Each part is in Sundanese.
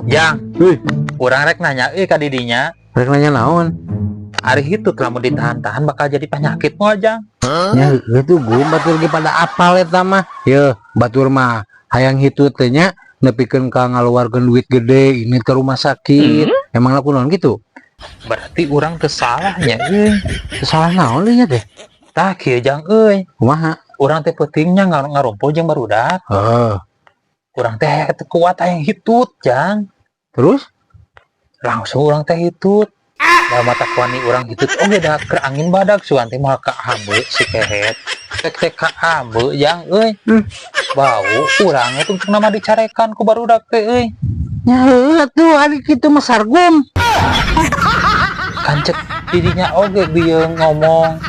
Jang, Wih, urang rek nanya euy ka didinya. Rek nanya naon? Ari hitut lamun ditahan-tahan bakal jadi penyakit moal, Jang? Ya itu gum, batur ge pada apal eta mah. Ye, batur mah hayang hitut teh nya nepikeun ka ngaluarkeun duit gede ini ke rumah sakit. Emang laku naon gitu? Berarti urang teu salah nya euy. Salah naon nya teh? Tah kieu, Jang, euy. Kumaha? Urang teh peutingnya ngarumpul jeung barudak. Heeh. Urang teh teu kuat hayang hitut, Jang. Terus? Langsung urang teh hitut. Da mata wani urang hitut oge da keur angin badag, sugan teh moal kaambeu si kehet. Tek tek kaambeu, Jang, euy. Bau urang itu untuk nama dicarekan ku barudak teh euy. Ya heueuh tuh, ari kitu mah sargum. Kan cek didinya oge bieu ngomong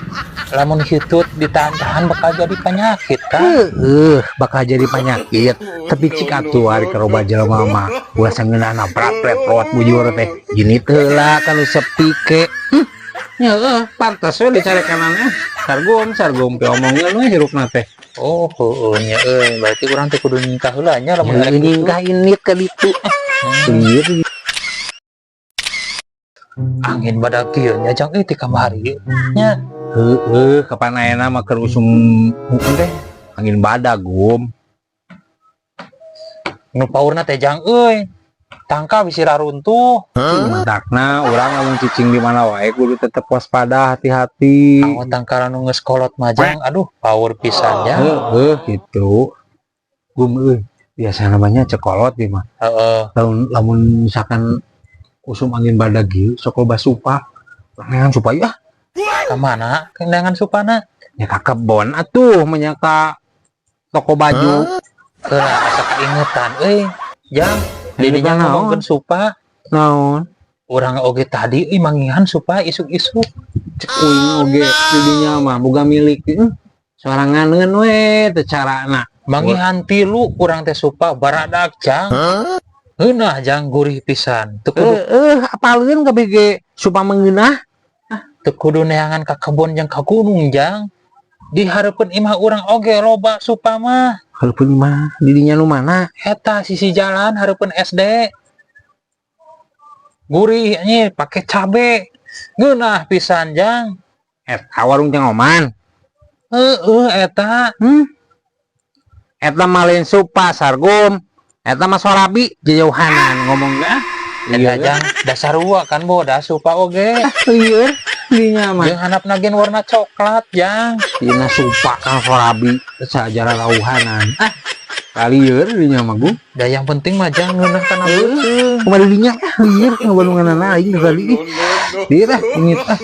lamun hitut ditahan-tahan bakal jadi penyakit, kan? Heeh, bakal jadi penyakit. Tapi cik atuh ari karoba jelema mah ulah sangeunahna prat-pret bujur teh. Gini teh lah kalau sepi ke. Ya heueuh, pantes we dicarekan eh. Sargum, sargum ke omongeun we hirupna teh. Oh, heueuh nya euy, berarti urang teh kudu nyingkah heula nya lamun Ya arek hitut. nyingkah ini ke ditu. Lieur. Angin badag kieu nya, Jang, euy, ti kamari nya. Heeh, kapan ayeuna mah keur usum hukum teh angin badag, gum. Nu paurna teh, Jang, euy. Tangkal bisi raruntuh. Matakna urang lamun cicing di mana wae kudu tetep waspada, hati-hati. Awan tangkalan nu geus kolot mah, Jang, aduh, power pisan nya. Heeh, gitu. Gum euy, biasa namanya cekolot di mah. Lamun lamun misalkan usum angin badag ieu sok loba supa. Neangan supa yeuh ah. Ka mana? Kendangan supana? Ya ka kebon atuh, nya ka toko baju. Heula asa kaingetan euy, Jang. Didinya Ingetan naon? Ngomongkeun supa. Naon? Urang oge tadi euy manggihan supa isuk-isuk. Cek uing oge didinya mah boga milik soranganeun we teu carana. Manggihan tilu urang teh supa baradak, Jang. Ngeunah, Jang, gurih pisan. Teu kudu Eh, apaleun kabeh ge supa mengeunah. Teu kudu neangan ka kebon jeung ka gunung, Jang. Di hareupeun imah urang oge loba supa mah. Hareupeun imah didinya nu mana? Eta sisi jalan hareupeun SD. Gurih nya pake cabe. Ngeunah pisan, Jang. Eta warung Cang Oman? Heeh, eta. Eta mah lain supa, sargum. Eta mah sorabi jauhanan ngomong ah. Eta, Jang, dasar sarua kan bodas supa oge. Lieur dinya mah. Jeung handapna gen warna coklat, Jang. Dina supa kan sorabi sajarah lauhanan. Ah. Kalieur dinya mah gum. Da yang penting mah, Jang, ngeunah kana beuteung. Kumaha dinya ah lieur ngabandunganana aing kali ih. Lieur ah, ingit ah.